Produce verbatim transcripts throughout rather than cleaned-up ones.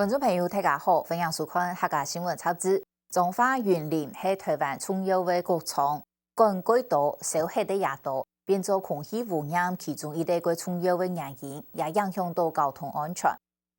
觀眾朋友，大家好，歡迎收看客家新聞雜誌。彰化、雲林係臺灣重要个谷倉，管蓋多燒忒个野刀，變做空氣污染其中一個蓋重要个原因，也影響到交通安全。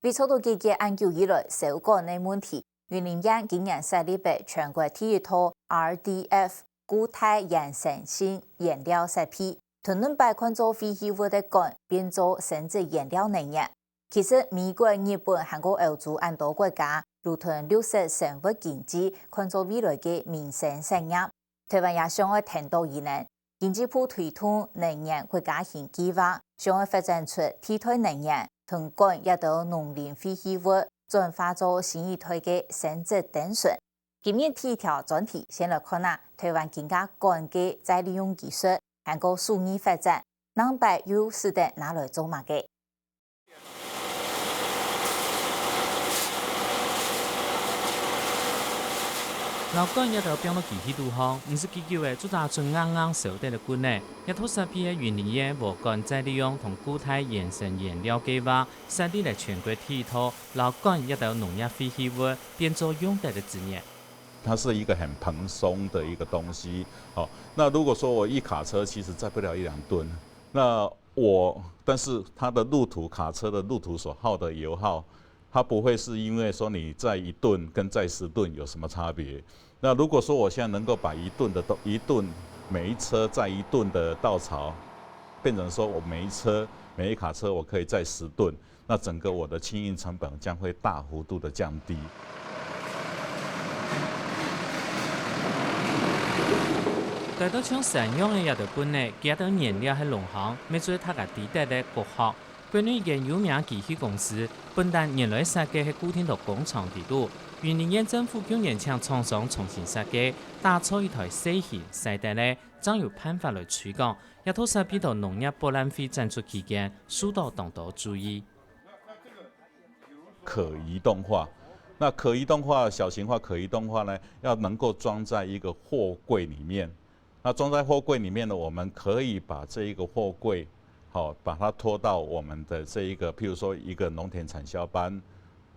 為做到解決恁久以來燒管个問題，雲林縣今年設立个全國第一道R D F固態延伸性燃料設備，同樣擺看做廢棄物个管變做生質燃料能源。其實美國、日本還過歐洲恁多國家，如同綠色生活經濟看做未來个民生產業。臺灣也想愛跈到佢等，經濟部推動能源國家型計畫，想愛發展出替代能源，同管這兜農林廢棄物轉化做新一代个生質等等。今日第一條專題，先來看啊，臺灣今下管个再利用技術，還過數位發展， 仰般又使得拿來做麼个？摎管這兜放到機器肚項，毋使幾久仔，就打出硬硬燒忒个棍仔。這套設備係雲林縣禾管再利用同固態延伸燃料計畫設立个全國第一道，摎管這兜農業廢棄物變做用得个資源。 它是一個很蓬鬆的一個東西。哦，那如果說我一卡車，其實載不了一兩噸。那我，但是它的路途，卡車的路途所耗的油耗，它不會是因為說你載一噸跟載十噸有什麼差別。那如果說我現在能夠把一噸的稻，一噸，每一車載一噸的稻草，變成說我每一車，每一卡車我可以載十噸， 那整個我的清運成本將會大幅度的降低。改到像山樣个這兜棍仔，佢兜原料係農行，乜就係大家知得个國學。國內一間有名機器公司，本旦原來設計係固定到工廠底肚，雲林縣政府舊年請廠商重新設計，打造一台細型、細台个，正有辦法來推廣。這套設備到農業博覽會展出期間，受到當多注意。 可移動化。那可移動化、小型化、可移動化呢，要能夠裝在一個貨櫃裡面。那裝在貨櫃裡面呢，我們可以把這一個貨櫃，好，把它拖到我們的這一個，譬如說一個農田產銷班，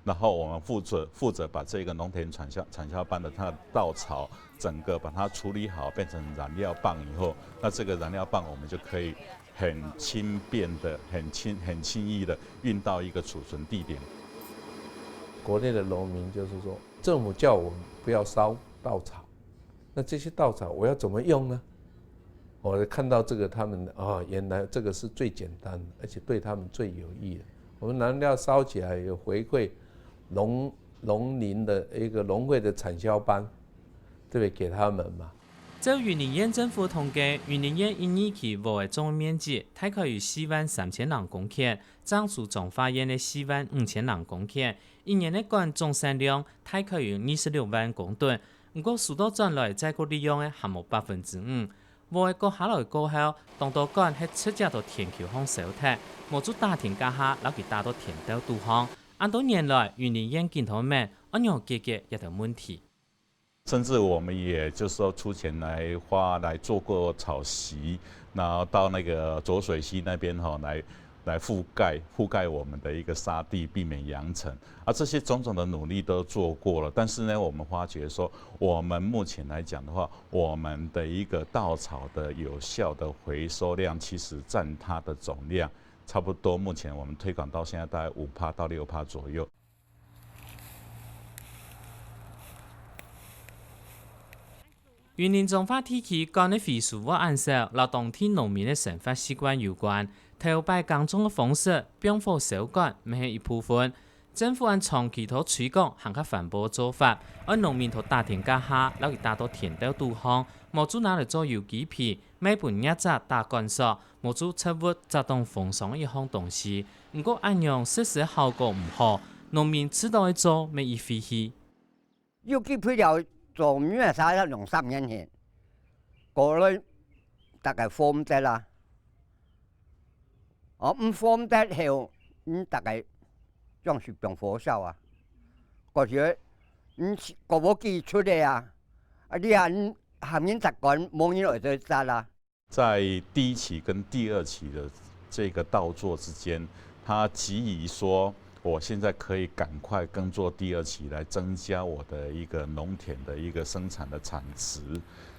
然後我們負責，負責把這個農田產銷，產銷班的它的稻草整個把它處理好，變成燃料棒以後，那這個燃料棒我們就可以 很輕便的、很輕、很輕易的運到一個儲存地點。國內的農民就是說，政府叫我們不要燒稻草，那這些稻草我要怎麼用呢？我看到這個，他們，啊，原來這個是最簡單的，而且對他們最有益的。我們燃料燒起來有回饋農，農林的一個農會的產銷班，對不對？給他們嘛。 照雲林縣政府統計，雲林縣一二期禾仔種面積大概有四萬三千零公頃，正輸彰化縣个四萬五千零公頃。一年个管總產量大概有二十六萬公噸，毋過收到轉來再過利用个還無百分之五。禾仔割下來過後，當多管係直接到田坵項燒忒，無就打田架下摎佢打到田竇肚項。恁多年來，雲林縣緊討論愛仰解決這兜問題。 甚至我們也就是說出錢來花，來做過草席，然後到那個濁水溪那邊吼，來，來覆蓋，覆蓋我們的一個沙地，避免揚塵。啊，這些種種的努力都做過了，但是呢，我們發覺說，我們目前來講的話，我們的一個稻草的有效的回收量，其實佔它的總量，差不多目前我們推廣到現在大概五趴到六趴左右。 雲林彰化地區管个回收物恁少，摎當地農民个生活習慣有關。頭擺耕種个方式，放火燒管，乜係一部分。政府恁長期討推廣還較環保个做法，愛農民討打田架下，摎佢打到田竇肚項，無就拿來做有機肥，賣分業者打管索， 無就植物遮擋風霜个一項東西。毋過恁樣實施效果毋好，農民試著愛做乜一費氣。有機肥料做毋會使啊，兩三年前，過來大概放毋得啦。哦，毋放毋得後，嗯，大概總是放火燒啊。過去，嗯，過無幾出个啊。啊，你啊，嗯，下面摘管，無人會再摘啦。 在第一期跟第二期的這個稻作之間，它急於說，我现在可以赶快耕作第二期，来增加我的一个农田的一个生产的产值。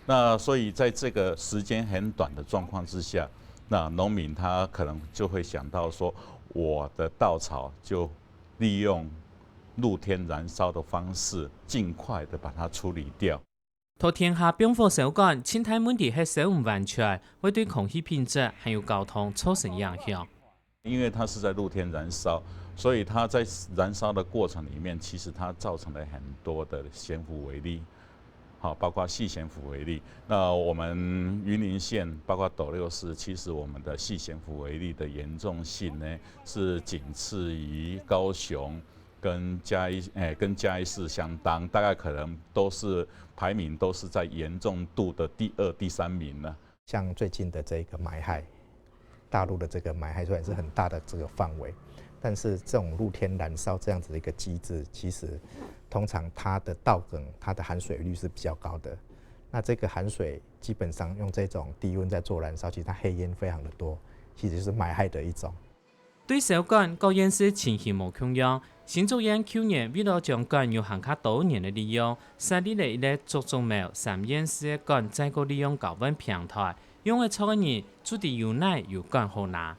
那所以在这个时间很短的状况之下，那农民他可能就会想到说，我的稻草就利用露天燃烧的方式，尽快的把它处理掉。 在田下放火燒乾，盡大問題係燒毋完全，會對空氣品質還有交通造成影響。因為它是在露天燃燒，所以它在燃燒的过程里面，其实它造成了很多的悬浮微粒，好，包括细悬浮微粒。那我们云林县，包括斗六市，其实我们的细悬浮微粒的严重性呢，是仅次于高雄跟嘉义，哎，跟嘉义市相当，大概可能都是排名都是在严重度的第二、第三名呢。像最近的这个霾害，大陆的这个霾害虽然是很大的这个范围，但是这种露天燃烧这样子的一个机制，其实通常它的稻梗它的含水率是比较高的。那这个含水基本上用这种低温在做燃烧，其实它黑烟非常的多，其实就是霾害的一种。對燒乾，各縣市情形無共樣。新竹縣舊年為了將乾有還較多年个利用，設立了一個竹竹苗三縣市个乾再過利用交換平台，用得著个人就知有哪有乾好拿。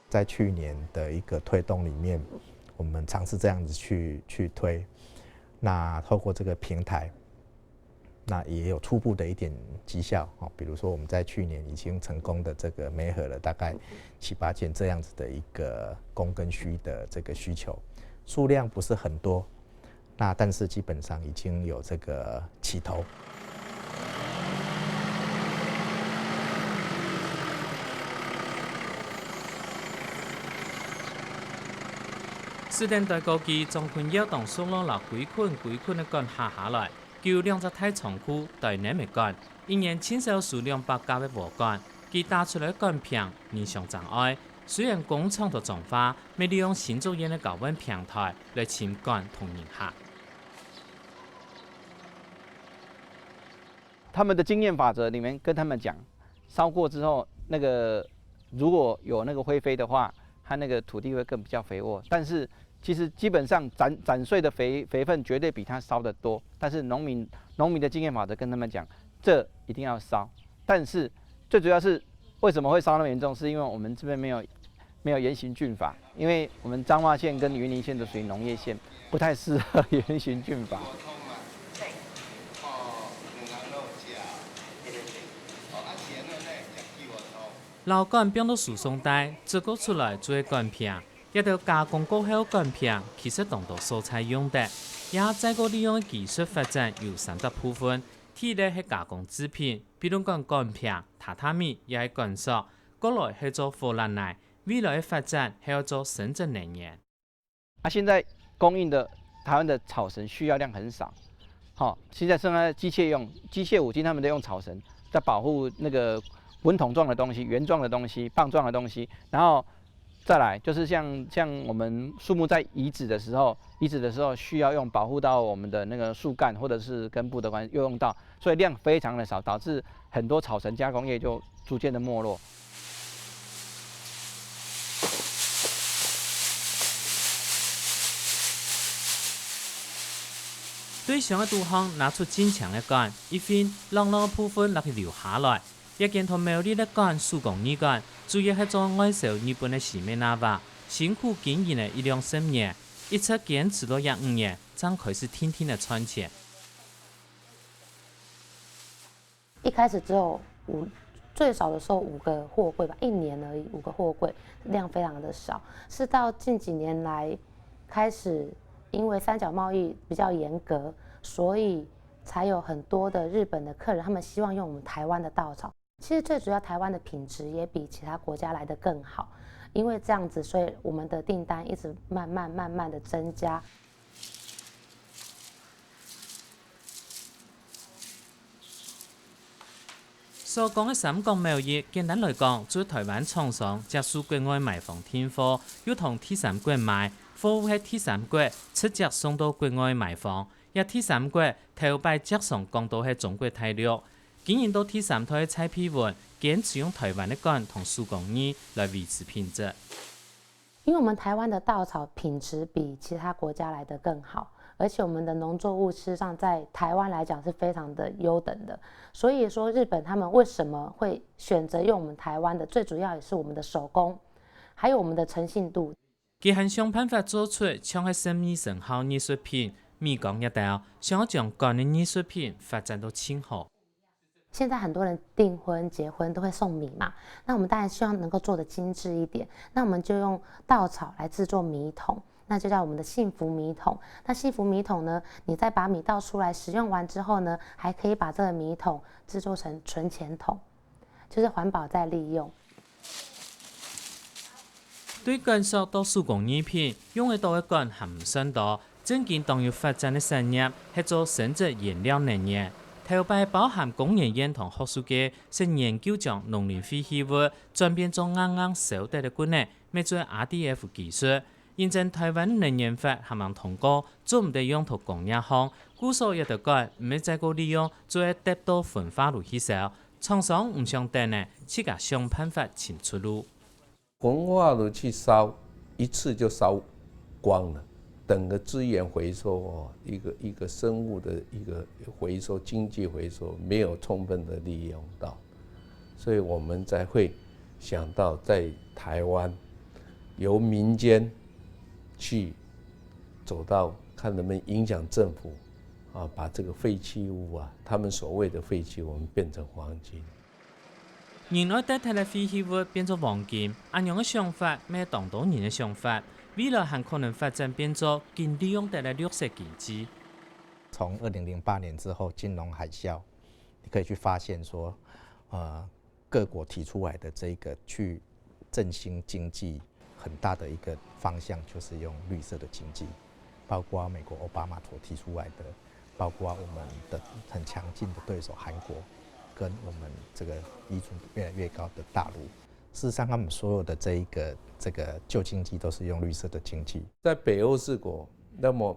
在去年的一个推动里面，我们尝试这样子去去推，那透过这个平台，那也有初步的一点绩效哦。比如说我们在去年已经成功的这个媒合了大概七八件这样子的一个供跟需的这个需求，数量不是很多，那但是基本上已经有这个起头。四等代高機張坤耀當熟絡摎歸捆歸捆个乾下下來，佢有兩隻大倉庫堆淰个乾，一年盡少收兩百甲个禾乾，佢打出來个乾坪人想正愛。雖然工廠都彰化，乜利用新竹縣个交換平台來尋乾同人客。 他们的经验法则里面跟他们讲，烧过之后，那个如果有那个灰飞的话，它那个土地会更比较肥沃。但是其实基本上斩斩碎的肥肥分绝对比它烧的多。但是农民农民的经验法则跟他们讲，这一定要烧。但是最主要是为什么会烧那么严重，是因为我们这边没有没有严刑峻法，因为我们彰化县跟云林县都属于农业县，不太适合严刑峻法。 摎乾放到輸送帶，直過出來就係乾坪。這兜加工過後乾坪其實當多所在用得，這再過利用个技術發展有三隻部分。第一係加工製品，比論講乾坪、榻榻米也係乾索，過來係做火力泥，未來个發展係愛做生質能源。 啊，现在供应的台湾的草绳需要量很少，好，现在剩下机械用机械五金，他们都用草绳在保护那个滚筒状的东西、圆状的东西、棒状的东西，然后再来就是像像我们树木在移植的时候，移植的时候需要用保护到我们的那个树干或者是根部的关系，又用到，所以量非常的少，导致很多草绳加工业就逐渐的没落。 對箱个肚項拿出盡淨个乾，一份，挵挵个部分摎佢留下來。這間在苗栗个乾手工藝館，主要係做外銷日本个西美拿瓦，辛苦經營了一兩十年，一直堅持到這五年，正開始定定个賺錢。 一開始只有五，最少的時候五個貨櫃吧，一年而已，五個貨櫃，量非常的少。是到近幾年來開始，因為三角貿易比較嚴格，所以才有很多的日本的客人，他們希望用我們台灣的稻草。其實最主要，台灣的品質也比其他國家來得更好，因為這樣子，所以我們的訂單一直慢慢慢慢的增加。 所講个三角貿易，簡單來講，就係台灣廠商接受國外買方訂貨，又同第三國買，貨物係第三國直接送到國外買方，這第三國頭擺輒常講到係中國大陸。經營到第三代个蔡碧文，堅持用台灣个乾同手工藝來維持品質。因为我们台湾的稻草品质比其他国家来得更好，而且我们的农作物事实上在台湾来讲是非常的优等的，所以说日本他们为什么会选择用我们台湾的，最主要也是我们的手工，还有我们的诚信度。佢還想辦法做出像係食味生效藝術品、米缸這兜，想要將稈个藝術品發展到盡好。现在很多人订婚、结婚都会送米嘛，那我们当然希望能够做得精致一点，那我们就用稻草来制作米桶，那就叫我们的幸福米桶。那幸福米桶呢，你再把米倒出来使用完之后呢，还可以把这个米桶制作成存钱桶，就是环保再利用。對稈塑到手工藝品，用得到个稈還毋算多， 正經當有發展个產業係做生質原料能源。頭擺包含工研院同學術界識研究將農林廢棄物轉變做硬硬燒得个棍仔，乜做R D F技術。因爭台灣能源法還吂通過，做毋得用到工業項，故所這兜稈毋係再過利用，做得㧒到焚化爐去燒。廠商毋想等了，自家想辦法尋出路。 焚化爐去燒，一次就燒光了，整个資源回收哦，一个一个生物的一个回收，经济回收没有充分的利用到，所以我们才会想到在台湾由民间去走到看能不能影响政府啊，把这个废弃物啊，他们所谓的废弃物，我们变成黄金。 人愛㧒忒个廢棄物變做黃金，恁樣个想法乜係當多人个想法，未來還可能發展變做經利用得个綠色經濟。从二零零八年之后金融海啸，你可以去发现说，呃，各国提出来的这个去振兴经济很大的一个方向，就是用绿色的经济，包括美国奥巴马所提出来的，包括我们的很强劲的对手韩国，跟我们这个依存度越来越高的大陆。事实上，他们所有的这一个这个旧经济都是用绿色的经济。在北欧四国，那么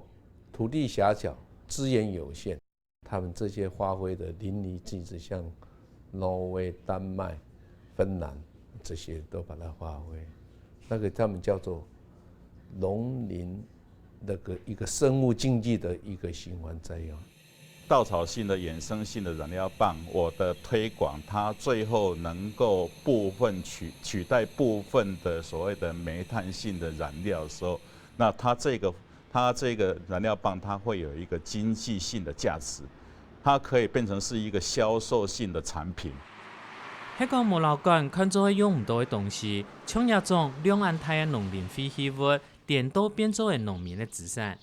土地狭小，资源有限，他们这些发挥的淋漓尽致，像挪威、丹麦、芬兰这些都把它发挥，那个他们叫做农林那个一个生物经济的一个循环再用。稻草性的衍生性的燃料棒，我的推广，它最后能够部分取取代部分的所谓的煤炭性的燃料的时候，那它这个它这个燃料棒，它会有一个经济性的价值，它可以变成是一个销售性的产品。係講無摎稈看做係用毋到个東西，像這種量恁大个農林廢棄物，顛倒變做係農民个資產。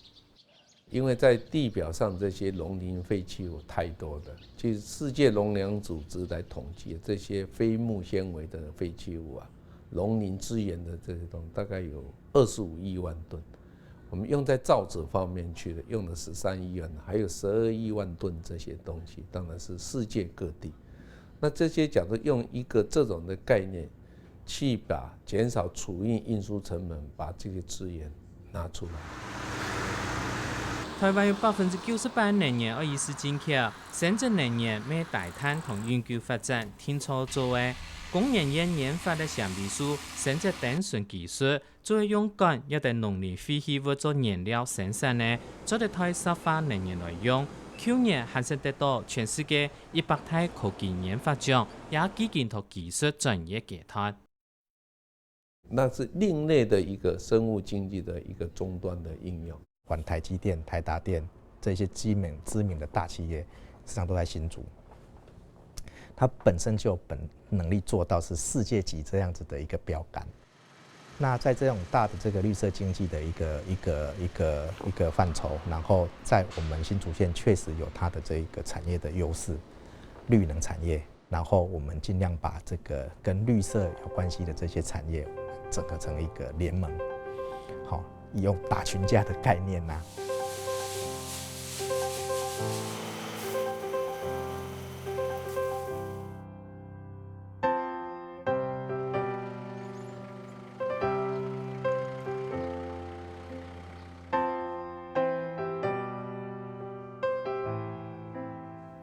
因为在地表上这些农林废弃物太多了，其实世界农粮组织来统计，这些非木纤维的废弃物啊，农林资源的这些东西，大概有二十五亿万吨。我们用在造纸方面去的，用了十三亿万，还有十二亿万吨这些东西，当然是世界各地。那这些假如用一个这种的概念， 去把减少储运运输成本，把这些资源拿出来。台灣有百分之九十八个能源愛依賴進口，生質能源乜係低碳同永久發展定著做个。工研院研發个纖維素生質單純技術，就係用稈抑等農林廢棄物做原料生產个，做得代石化能源來用。舊年還識得到全世界一百大科技研發獎，也既經到技術轉移个階段。 那是另类的一个生物经济的一个终端的应用。像台积电、台达电这些知名知名的大企业，实际上都在新竹，它本身就有本能力做到是世界级这样子的一个标杆。那在这种大的这个绿色经济的一个一个一个一个范畴，然后在我们新竹县确实有它的这一个产业的优势，绿能产业。 然后我们尽量把这个跟绿色有关系的这些产业，我们整合成一个联盟，好，用打群架的概念呐、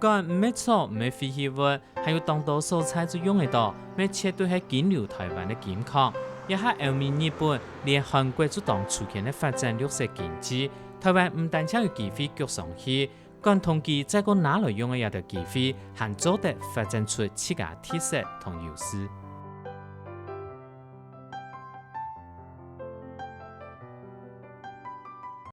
稈毋係草，毋係廢棄物，還有當多所在就用得到，乜絕對係金流台灣个金礦。這下歐美、日本，連韓國就當出圈个發展綠色經濟，臺灣毋單淨有機會踞上去，管同佢再過拿來用个這兜機會，還做得發展出自家特色同優勢。